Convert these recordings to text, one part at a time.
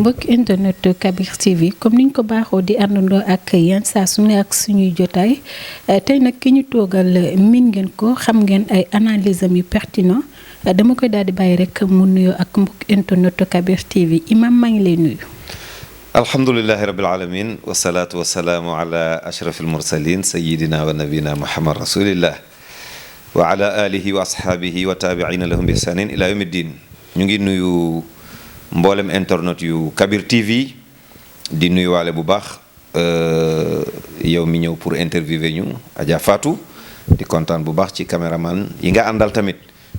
mbokk internet Kabir TV comme niñ ko baaxoo di àndandoo ak yenn saa su ne ak suñuy jotaay tey nag ki ñu toogal miin ngeen ko xam ngeen ay analyse am yu pertinent dama koy daal di bàyyi rek mu nuyoo ak mbokk internet Kabir TV Imam maa ngi lay nuyu. alhamdulilahi rabbil alamin wasalaatu wasalaamu ala ashrafil mursalin sayidina wa nabina muhammad rasulillah wa ala alihi wa ashaabihi wa taabiina lahum bi ihsanin ila yawmi ddin. ñu ngi nuyu mboolem internet yu Kabir TV di nuyuwaale bu baax yow mi ñëw pour interviewer ñu Adja Fatou di kontaan bu baax ci caméraman yi nga àndal tamit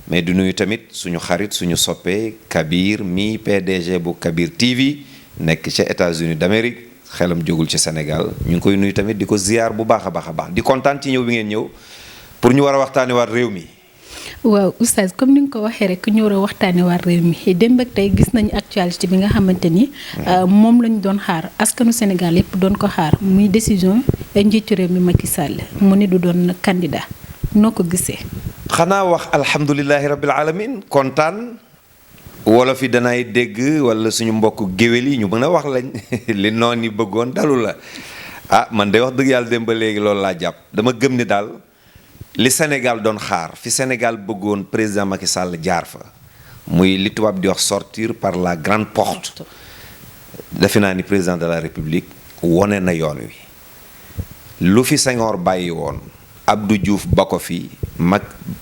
mais di nuyu tamit suñu xarit suñu soppee Kabir mi PDG bu Kabir TV nekk ca États-Unis d'Amérique xelam jógul ci Sénégal ñu ngi koy nuyu tamit di ko ziyaar bu baax a baax di kontaan ci ñëw bi ngeen ñëw pour ñu war a waxtaane waat réew mi. waaw oustaz comme ni nga ko waxee rek ñu war a waxtaanee waa réew mi démb ak tey gis nañu actualité bi nga xamante ni moom lañu doon xaar askanu Sénégal yëpp doon ko xaar muy décision njiitu réew mi Macky Sall mu ne du doon candidat noo ko gisee. xanaa wax alhamdulilahi rabbil alamin kontaan wolof yi danay dégg wala suñu mbokk géwél yi ñu mën a wax lañ li noon yi bëggoon dalu la man de wax dëgg yàlla démb ba léegi loolu laa jàpp dama gëm ni daal. li Sénégal doon xaar fi Sénégal bëggoon président Macky Sall jaar fa muy li tubaab di wax sortir par la grande porte defe naa ni président de la République wone na yoon wi lu fi Senghor bàyyi woon Abdou Diouf ba ko fi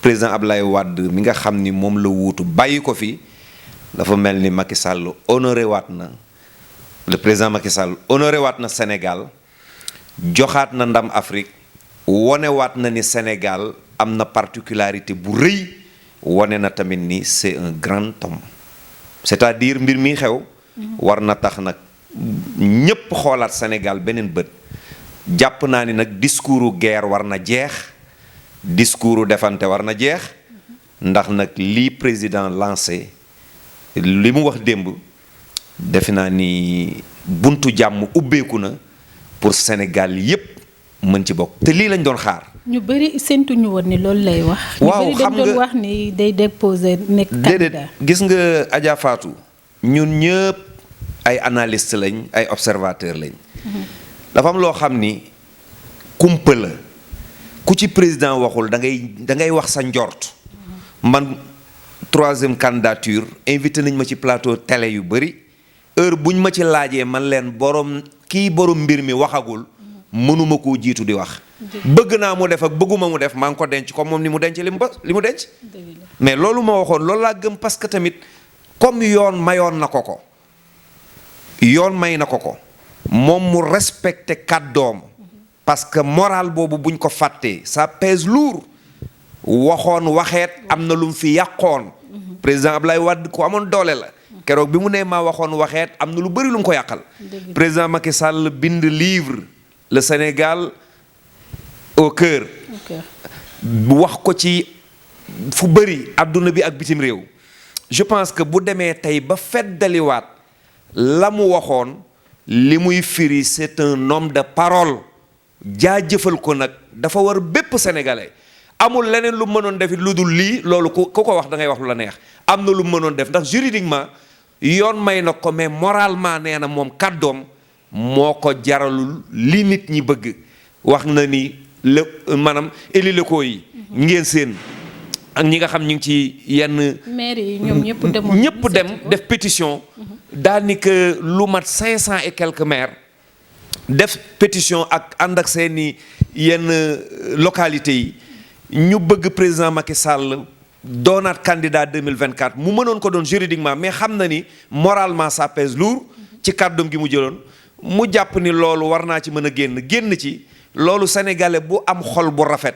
président Ablaye Wade mi nga xam ni moom la wuutu bàyyi ko fi dafa mel ni Macky Sall honoré waat na le président Macky Sall honoré waat na Sénégal joxaat na ndam Afrique wonewaat na ni Sénégal am na particularité bu rëy wone na tamit ni c'est un grand homme c'est-à-dire mbir mi xew war na tax nag ñépp xoolaat Sénégal beneen bët jàpp naa ni nag discours guerre war na jeex discours defante war na jeex ndax nag lii président lancé li mu wax démb defe naa ni buntu jàmm ubbeeku na pour Sénégal yépp mën ci bokk te lii lañ doon xaar. ñu bëri séntuñu woon ni loolu lay wax. waaw xam nga ñu bëri dañ doon wax ni day déposer nekk candidat. déedéet gis nga Adja Fatou ñun ñëpp ay analyste lañ ay observateur lañ. dafa am loo xam ni kumpa la ku ci président waxul da ngay wax sa njort. man troisième candidature invité nañ ma ci plateau télé yu bëri heure buñ ma ci laajee man leen borom mbir mi waxagul. mënuma koo jiitu di wax bëgg naa mu def ak bëgguma mu def maa ngi ko denc comme moom ni mu denc li mu denc mais loolu ma waxoon loolu laa gëm parce que tamit comme yoon mayoon na ko yoon may na ko moom mu respecté kàddoom parce que moral boobu buñ ko fàttee ça pèse lourd waxoon waxeet am na lu mu fi yàqoon président Ablaye Wade ku amoon doole la keroog bi mu nee maa waxoon waxeet am na lu bëri lu mu ko yàqal président Macky Sall bind livre le Sénégal au cœur wax ko ci fu bëri adduna bi ak bitim réew je pense que bu demee tey ba feddaliwaat la mu waxoon li muy firi c'est un homme de parole jaajëfal ko nag dafa war bépp sénégalais amul leneen lu mënoon def lu dul lii loolu ku ko wax da ngay wax lu la neex am na lu mënoon def ndax juridiquement yoon may na ko mais moralement nee na moom kàddoom moo ko jaralul li nit ñi bëgg wax na ni maanaam élus locaux yi ngeen seen ak ñi nga xam ñu ngi ci yenn maire yi ñoom ñëpp dem def pétition daanaka lu mat 500 et quelques maires def pétition ak ànd ak seeni yenn localités yi ñu bëgg président Macky Sall doonaat candidat 2024 mu mënoon ko doon juridiquement mais xam na ni moralement ça pèse lourd ci kàddoom gi mu jëloon mu jàpp ni loolu war naa ci mën a génn ci loolu sénégalais bu am xol bu rafet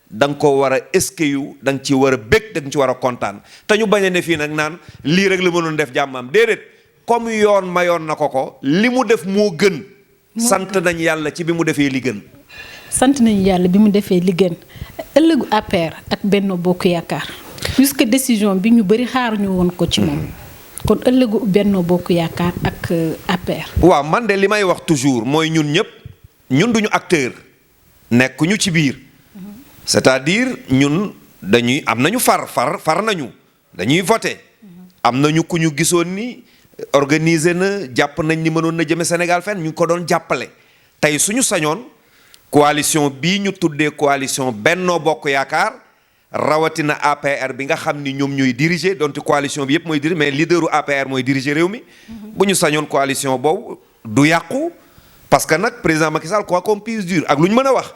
da nga ko war a eskeyu da nga ci war a bég da nga ci war a kontaan te ñu bañ a ne fii nag naan lii rek la mënoon def jàmmam déedéet comme yoon mayoon na ko li mu def moo gën sant nañ yàlla ci bi mu defee li gën sant nañu yàlla bi mu defee li gën ëllëgu APR ak Benno Bokk Yaakaar puisque décision bi ñu bëri xaaruñu woon ko ci moom kon ëllëgu Benno Bokk Yaakaar ak APR. waaw man de li may wax toujours mooy ñun duñu acteur nekkuñu ci biir c'est-à-dire ñun dañuy am nañu far nañu dañuy voter am nañu ku ñu gisoon ni organisé na jàpp nañ ni mënoon na jëme Sénégal fenn ñu ngi ko doon jàppale tey suñu sañoon coalition bii ñu tuddee coalition Benno Bokk Yaakaar rawatina APR bi nga xam ni ñoom ñooy diriger donte coalition bi yëpp mooy diriger mais leaderu APR mooy diriger réew mi bu ñu sañoon coalition boobu du yàqu parce que nag président Macky Sall quoi qu'on puisse dire ak lu ñu mën a wax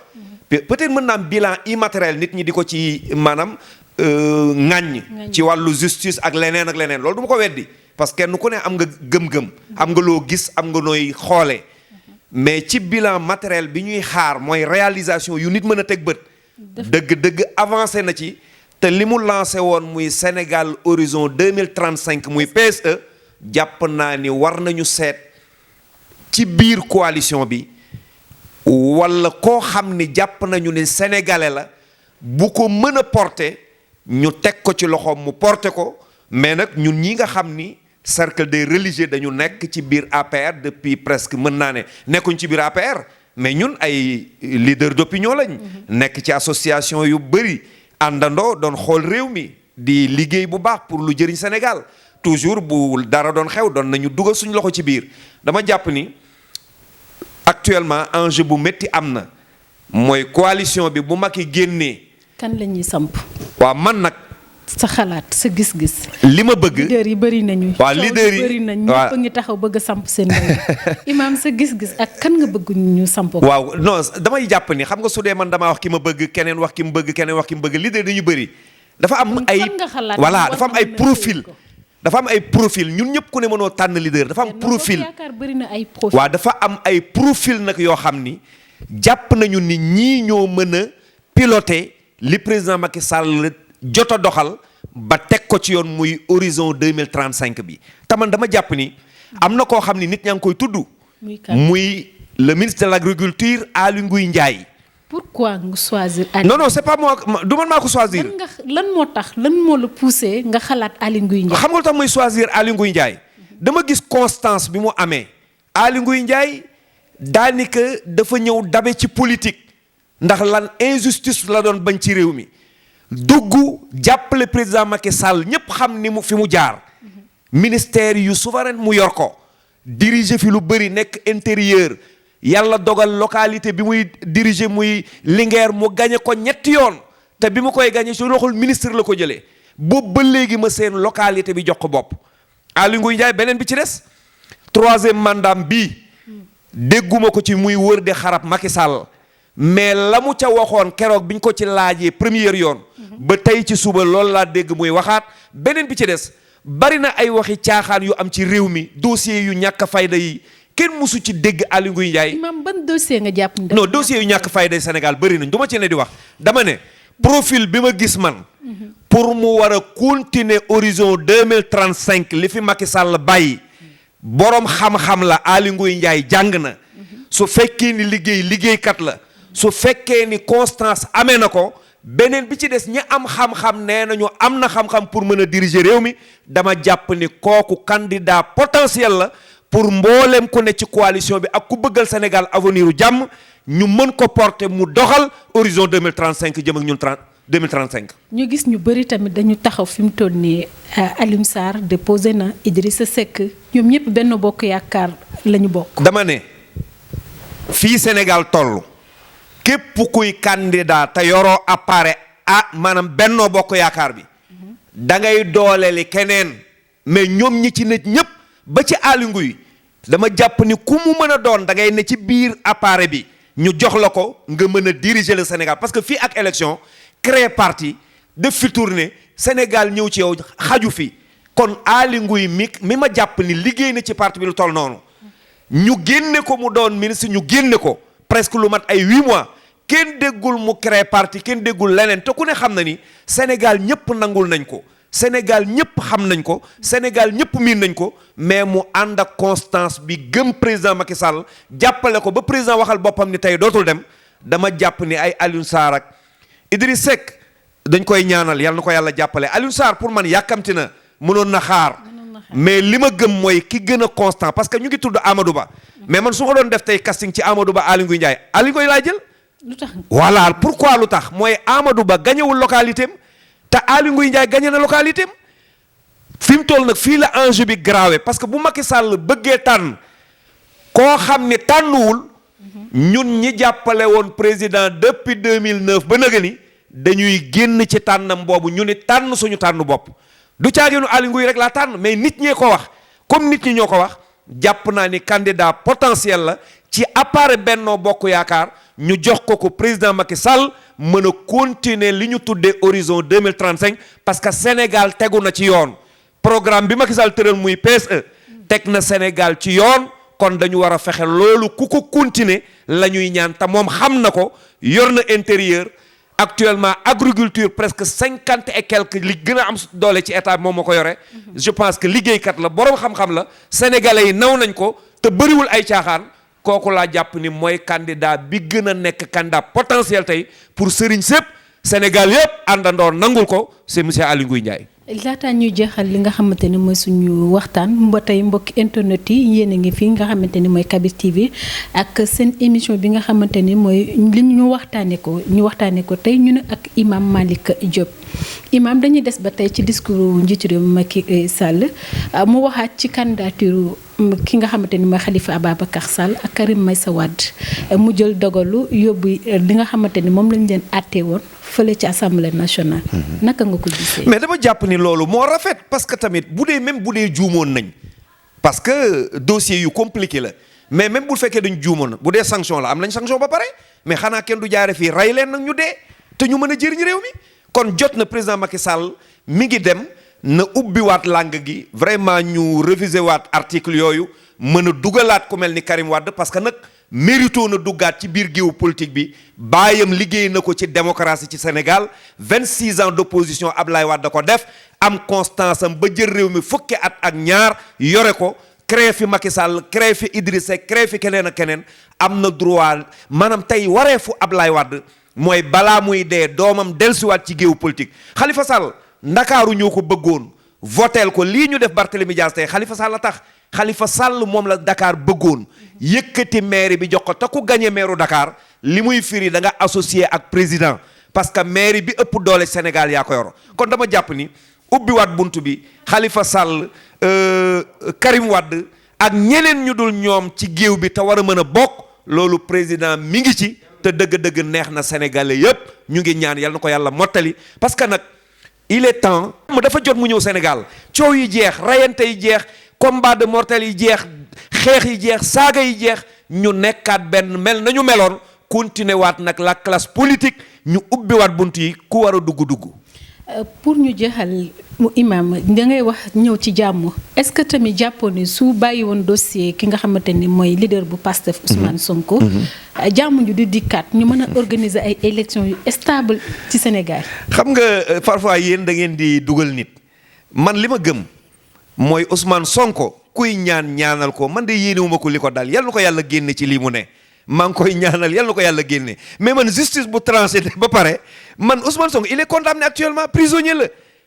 peut-être mën na am bilan immatériel nit ñi di ko ci maanaam ŋàññ ci wàllu justice ak leneen loolu du ma ko weddi parce que kenn ku ne am nga gëm-gëm am nga loo gis am nga nooy xoolee mais ci bilan matériel bi ñuy xaar mooy réalisation yu nit mën a teg bët dëgg avancé na ci te li mu lancé woon muy Sénégal horizon 2035 muy PSE jàpp naa ni war nañu seet ci biir coalition bi wala koo xam ni jàpp nañu ni sénégalais la bu ko mën a porter ñu teg ko ci loxoom mu porter ko mais nag ñun ñi nga xam ni cercle des religieux dañu nekk ci biir APR depuis presque mën naa ne nekkuñ ci biir APR mais ñun ay leader d'opinion lañ nekk ci association yu bëri àndandoo doon xool réew mi di liggéey bu baax pour lu jëriñ Sénégal toujours bu dara doon xew doon nañu dugal suñu loxo ci biir dama jàpp ni actuellement enjeu bu métti am na mooy coalition bi bu Macky génnee kan la ñuy samp waaw man nag sa xalaat sa gis-gis. li ma bëgg leader yi bëri nañu. waaw leader yi bëri nañu ñëpp a ngi taxaw bëgg a samp seen Imam sa gis-gis ak kan nga bëgg ñu samp ko. waaw non damay jàpp ni xam nga su dee man damaa wax ki ma bëgg keneen wax ki mu bëgg keneen wax ki mu bëgg leader dañu bëri. dafa am ay voilà dafa am ay profil. dafa am ay profil ñun ñëpp ku ne mënoo tànn leader dafa am profil. yaakaar bëri na ay profil. waaw dafa am ay profil nag yoo xam ni jàpp nañu ni ñii ñoo mën a piloter li président Macky Sall jot a doxal ba teg ko ci yoon muy horizon 2035 bi te man dama jàpp ni am na koo xam ni nit ñaa ngi koy tudd. muy le ministre de l'agriculture Aly Ngouille Ndiaye. pourquoi nga choisir. non c'est pas moi du man maa ko choisir. lan moo tax lan moo la poussé nga xalaat Aly Ngouille Ndiaye. xam nga lu tax muy choisir Aly Ngouille Ndiaye dama gis constance bi mu amee Aly Ngouille Ndiaye daanaka dafa ñëw dabe ci politique ndax lan injustice la doon bañ ci réew mi. dugg jàppale président Macky Sall ñëpp xam ni mu fi mu jaar ministère yu souverain mu yor ko diriger fi lu bëri nekk intérieur yàlla dogal localité bi muy diriger muy Linguère mu gañe ko ñetti yoon te bi mu koy gañe ci loxol ministre la ko jëlee boobu ba léegi ma seen localité bi jox ko bopp. Aly Ngouille Ndiaye beneen bi ci des troisième mandat bii dégguma ko ci muy wër de xarab Macky Sall mais la mu ca waxoon keroog biñ ko ci laajee première yoon. ba tey ci suba loolu laa dégg muy waxaat beneen bi ci des bari na ay waxi caaxaan yu am ci réew mi dossier yu ñàkk fayda yi kenn musu ci dégg Aly Ngouille Ndiaye. Imam ban dossier nga jàpp ni. non dossier yu ñàkk fayda yi Sénégal bari nañ du ma ci ne di wax dama ne profil bi ma gis man. pour mu war a continuer horizon 2035 li fi Macky Sall bàyyi borom xam-xam la Aly Ngouille Ndiaye jàng na su fekkee ni liggéeykat la. su fekkee ni constance amee na ko beneen bi ci des ñi am xam-xam nee nañu am na xam-xam pour mën a diriger réew mi dama jàpp ni kooku candidat potentiel la pour mboolem ku ne ci coalition bi ak ku bëggal Sénégal avenir u jàmm ñu mën ko porter mu doxal horizon 2035 jëm ak ñun 2035. ñu gis ñu bëri tamit dañu taxaw fi mu toll nii Alioune Sarr déposé na Idrissa Seck ñoom ñëpp Benno Bokk Yaakaar la ñu bokk. dama ne fii Sénégal toll. képp kuy candidat te yoroo appareil maanaam Benno Bokk Yaakaar bi da ngay dooleli keneen mais ñoom ñi ci nit ñëpp ba ci Aly Ngouille dama jàpp ni ku mu mën a doon da ngay ne ci biir appareil bi ñu jox la ko nga mën a diriger le Sénégal parce que fii ak élection créer parti def fi tournée Sénégal ñëw ci yow xaju fi kon Aly Ngouille mi ma jàpp ni liggéey na ci parti bi lu toll noonu ñu génne ko mu doon ministre ñu génne ko presque lu mat ay 8 mois kenn déggul mu créer parti kenn déggul leneen te ku ne xam na ni Sénégal ñëpp nangul nañ ko Sénégal ñëpp xam nañ ko Sénégal ñëpp miin nañ ko mais mu ànd ak constance bi gëm président Macky Sall jàppale ko ba président waxal boppam ni tey dootul dem dama jàpp ni ay Alioune Sarr ak Idriss Seck dañ koy ñaanal yàlla na ko yàlla jàppale Alioune Sarr pour man yàkkamti na mënoon na xaar mais li ma gëm mooy ki gën a constant parce que ñu ngi tudd Amadou Ba mais man su ma doon def tey casting ci Amadou Ba Aly Ngouille Ndiaye Aly Ngouille laa jël. lu tax voilà pourquoi lu tax mooy Amadou Ba gañewul localité am te Aly Ngouille Ndiaye gañe na localité am fi mu toll nag fii la enjeu bi grave parce que bu Macky Sall bëggee tànn koo xam ne tànnuwul ñun ñi jàppale woon président depuis 2009 ba nëga ni dañuy génn ci tànnam boobu ñu ni tànn suñu tànn bopp du caageenu Aly Ngouille rek laa tànn mais nit ñee ko wax comme nit ñi ñoo ko wax jàpp naa ni candidat potentiel la ci appareil Benno Bokk Yaakaar ñu jox ko président Macky Sall mën a continuer li ñu tuddee horizon 2035 parce que Sénégal tegu na ci yoon programme bi Macky Sall tëral muy PSE teg na Sénégal ci yoon kon dañu war a fexe loolu ku ko continuer la ñuy ñaan te moom xam na ko yor na intérieur actuellement agriculture presque 50 et quelques li gën a am doole ci état bi moom moo ko yore je pense que liggéeykat la borom xam-xam la sénégalais yi naw nañ ko te bëriwul ay caaxaan kooku laa jàpp ni mooy candidat bi gën a nekk candidat potentiel tey pour sëriñ sépp Sénégal yëpp àndandoor nangul ko c'est monsieur Aly Ngouille Ndiaye. laataa ñuy jeexal li nga xamante ni mooy suñu waxtaan ba tey mbokki internet yi yéen a ngi fi nga xamante ni mooy Kabir TV ak seen émission bi nga xamante ni mooy li ñu waxtaanee ko tey ñu ne ak imam Malick Diop. imam dañuy des ba tey ci discours njiitu réew Macky Sall mu waxaat ci candidature ki nga xamante ni mooy Khalifa Ababacar Sall ak Karim Meïssa Wade mu jël dogalu yóbbu li nga xamante ni moom lañ leen àttee woon fële ci assemblée nationale. naka nga ko gisee. mais dama jàpp ni loolu moo rafet parce que tamit bu dee juumoon nañ parce que dossier yu compliqué la mais même bu fekkee dañ juumoon bu dee sanction la am nañ sanction ba pare mais xanaa kenn du jaare fii rey leen nag ñu dee te ñu mën a jëriñ réew mi kon jot na président Macky Sall mi ngi dem na ubbiwaat langue gi vraiment ñu réviser waat article yooyu mën a dugalaat ku mel ni Karim Wade parce que nag mérito na duggaat ci biir géewu politique bi baayam liggéey na ko ci démocratie ci Sénégal 26 ans d'opposition Ablaye Wade da ko def am constance am ba jël réew mi fukki at ak ñaar yore ko créé fi Macky Sall créé fi Idrissa Seck créé fi keneen ak keneen am na droit maanaam tey wareefu Ablaye Wade mooy balaa muy dee doomam dellusiwaat ci géewu politique Khalifa Sall ndakaaru ñoo ko bëggoon voteel ko lii ñu def Barthélémy Dias tey Khalifa Sall la tax Khalifa Sall moom la Dakar bëggoon yëkkati maire bi jox ko te ku gagné maire Dakar li muy firi da nga associé ak président parce que maire bi ëpp doole Sénégal yaa ko yor kon dama jàpp ni ubbiwaat bunt bi Khalifa Sall Karim Wade ak ñeneen ñu dul ñoom ci géew bi te war a mën a bokk loolu président mi ngi ci te dëgg-dëgg neex na Sénégalais yëpp ñu ngi ñaan yal na ko yàlla mottali parce que nag il est temps mu dafa jot mu ñëw Sénégal coow yi jeex rayante yi jeex combat de mortel yi jeex xeex yi jeex saaga yi jeex ñu nekkaat benn mel nañu meloon continuer waat nag la classe politique ñu ubbiwaat bunt yi ku war a dugg. pour ñu jeexal mu imam da ngay wax ñëw ci jàmm est-ce que tamit jàppoon ni su bàyyi woon dossier ki nga xamante ni mooy leader bu Pastef Ousmane Sonko. jàmm ju di dikkaat ñu mën a organiser ay élections yu stable ci Sénégal. xam nga parfois yéen da ngeen di dugal nit man li ma gëm mooy Ousmane Sonko kuy ñaanal ko man de yéenewuma ko li ko dal yal na ko yàlla génne ci lii mu ne. maa ngi koy ñaanal yal na ko yàlla génne mais man justice bu tranché ba pare man Ousmane Sonko il est condamné actuellement prisonnier la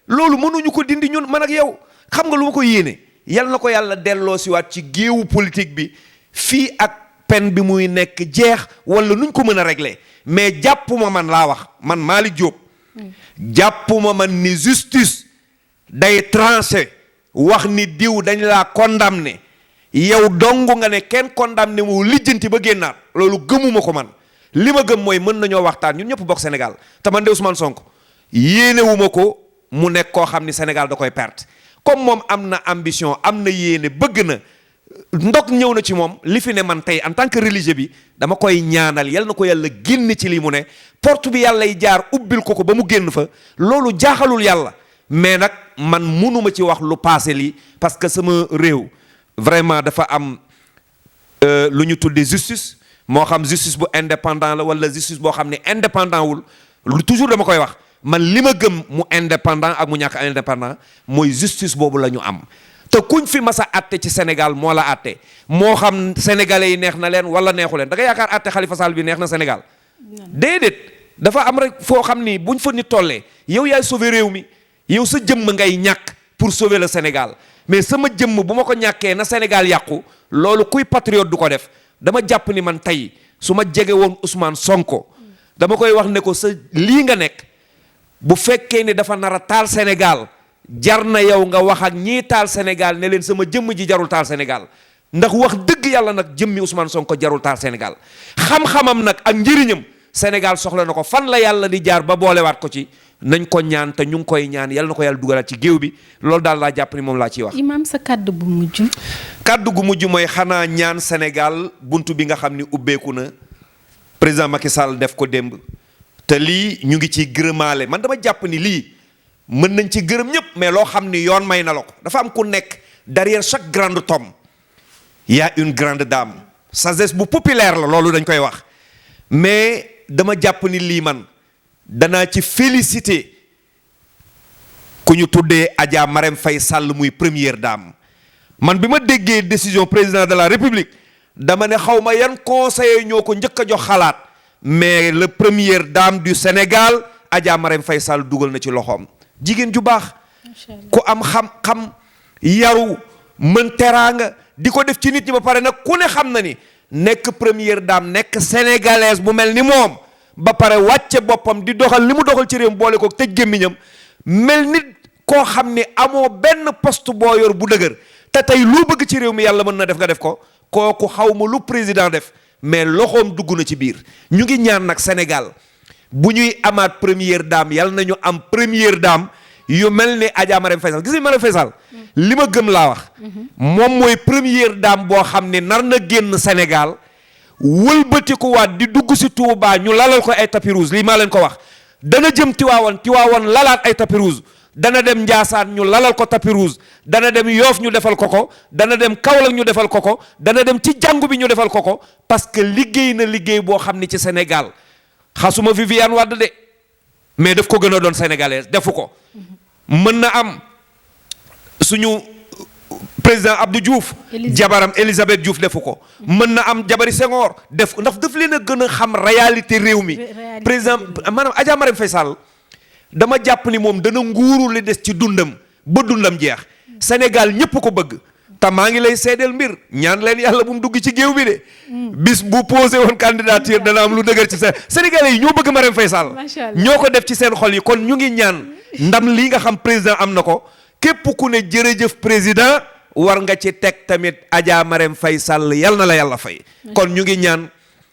loolu mënuñu ko dindi ñun man ak yow xam nga lu ma ko yéene yal na ko yàlla delloo siwaat ci géewu politique bi fii ak peine bi muy nekk jeex wala nuñ ko mën a régler mais jàppuma man laa wax man Malick Diop jàppuma man ni justice day tranché wax ni diw dañ laa condamné yow dong nga ne kenn condamné mu lijjanti ba génnaat loolu gëmuma ko man li ma gëm mooy mën nañoo waxtaan ñun ñëpp bokk Sénégal te man de Ousmane Sonko yéenewuma ko mu nekk koo xam ni Sénégal da koy perte comme moom am na ambition am na yéene bëgg na ndog ñëw na ci moom li fi ne man tey en tant que religieux bi dama koy ñaanal yal na ko yàlla génn ci lii mu ne porte bi yàllay jaar ubbil ko ba mu génn fa loolu jaaxalul yàlla mais nag man munuma ci wax lu passé lii parce que sama réew vraiment dafa am lu ñu tuddee justice moo xam justice bu indépendant la wala justice boo xam ne indépendant wul lu toujours dama koy wax man li ma gëm mu indépendant ak mu ñàkk indépendant mooy justice boobu la ñu am te kuñ fi mas a àtte ci Sénégal moo la àtte moo xam sénégalais yi neex na leen wala neexu leen da nga yaakaar àtte Khalifa Sall bi neex na Sénégal déedéet dafa am rek foo xam ni buñ fa nit tollee yow yaay sauver réew mi yow sa jëmm ngay ñàkk pour sauver le Sénégal mais sama jëmm bu ma ko ñàkkee na Sénégal yàqu loolu kuy patriote du ko def dama jàpp ni man tey su ma jege woon Ousmane Sonko dama koy wax ne ko sa lii nga nekk bu fekkee ni dafa nar a taal Sénégal jar na yow nga wax ak ñii taal Sénégal ne leen sama jëmm ji jarul taal Sénégal ndax wax dëgg yàlla nag jëmmi Ousmane Sonko jarul taal Sénégal xam-xamam nag ak njëriñam Sénégal soxla na ko fan la yàlla di jaar ba boolewaat ko ci nañ ko ñaan te ñu ngi koy ñaan yàlla na ko yàlla dugalaat ci géew bi loolu daal laa jàpp ni moom laa ciy wax. Imam sa kàddu bu mujj. kàddu gu mujj mooy xanaa ñaan Sénégal buntu bi nga xam ni ubbeeku na président Macky Sall def ko démb te lii ñu ngi ciy gërëmaale man dama jàpp ni lii mën nañ ci gërëm ñëpp mais loo xam ni yoon may na la ko dafa am ku nekk derrière chaque grande homme il y a une grande dame sagesse bu populaire la loolu dañ koy wax mais dama jàpp ni lii man danaa ci féliciter ku ñu tuddee Adja Marème Faye Sall muy première dame man bi ma déggee décision président de la République dama ne xaw ma yan conseiller ñoo ko njëkk a jox xalaat mais le première dame du Sénégal Adja Marème Faye Sall dugal na ci loxoom jigéen ju baax ku am xam-xam yaru mën teraanga di ko def ci nit ñi ba pare nag ku ne xam na ni nekk première dame nekk sénégalaise bu mel ni moom ba pare wàcce boppam di doxal li mu doxal ci réew boole ko tëj gémmiñam mel nit koo xam ni amoo benn poste boo yor bu dëgër te tey lu bëgg ci réew mi yàlla mën na def nga def ko kooku xaw ma lu président def mais loxoom dugg na ci biir ñu ngi ñaan nag Sénégal bu ñuy amaat première dame yàlla nañu am première dame yu mel ni Adja Marème Faye Sall gis nga Marème Faye Sall li ma gëm laa wax moom mooy première dame boo xam ne nar na génn Sénégal wëlbatikuwaat di dugg si Touba ñu lalal ko ay tapis rouge lii maa leen ko wax dana jëm Tiwaawan lalaat ay tapis rouge dana dem Njaasaan ñu lalal ko tapis rouge dana dem Yoof ñu defal ko ko dana dem Kaolack ñu defal ko ko dana dem ci jàngu bi ñu defal ko ko parce que liggéey na liggéey boo xam ni ci Sénégal xasuma Viviane Wade de mais daf ko gën a doon sénégalaise defu ko mën na am suñu président Abdou Diouf jabaram Elisabeth Diouf defu ko mën na am jabari Senghor def ndax daf leen a gën a xam réalité réew mi président maanaam Adja Marème Faye Sall dama jàpp ni moom dana nguuru li des ci dundam ba dundam jeex Sénégal ñëpp ko bëgg te maa ngi lay seedeel mbir ñaan leen yàlla bu mu dugg ci géew bi de bis bu posé woon candidature dana am lu dëgër ci Sénégalais yi ñoo bëgg Marème Faye Sall ñoo ko def ci seen xol yi kon ñu ngi ñaan ndam lii nga xam président am na ko képp ku ne jërëjëf président war nga ci teg tamit Adja Marème Faye Sall yal na la yàlla fay kon ñu ngi ñaan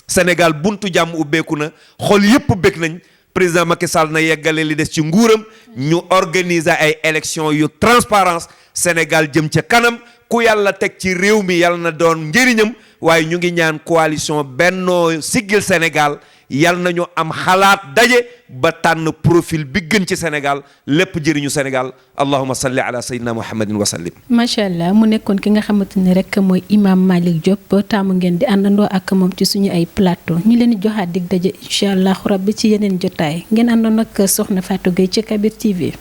Sénégal buntu jàmm ubbeeku na xol yëpp bëgg nañ président Macky Sall na yeggale li des ci nguuram ñu organiser ay élections yu transparence Sénégal jëm ca kanam ku yàlla teg ci réew mi yàlla na doon njëriñam waaye ñu ngi ñaan coalition Bennoo Siggil Sénégal yàlla nañu am xalaat daje ba tànn profil bi gën ci Sénégal lépp jëriñu Sénégal allahumma salli ala sayyidina muhammadin wa sallim. macha allah mu nekkoon ki nga xamante ni rek mooy Imam Malick Diop taamu ngeen di àndandoo ak moom ci suñu ay plateau ñu leen di joxaat dig daje incha allah rabbi ci yeneen jotaay ngeen àndoon ak soxna Fatou Gueye ci Kabir TV.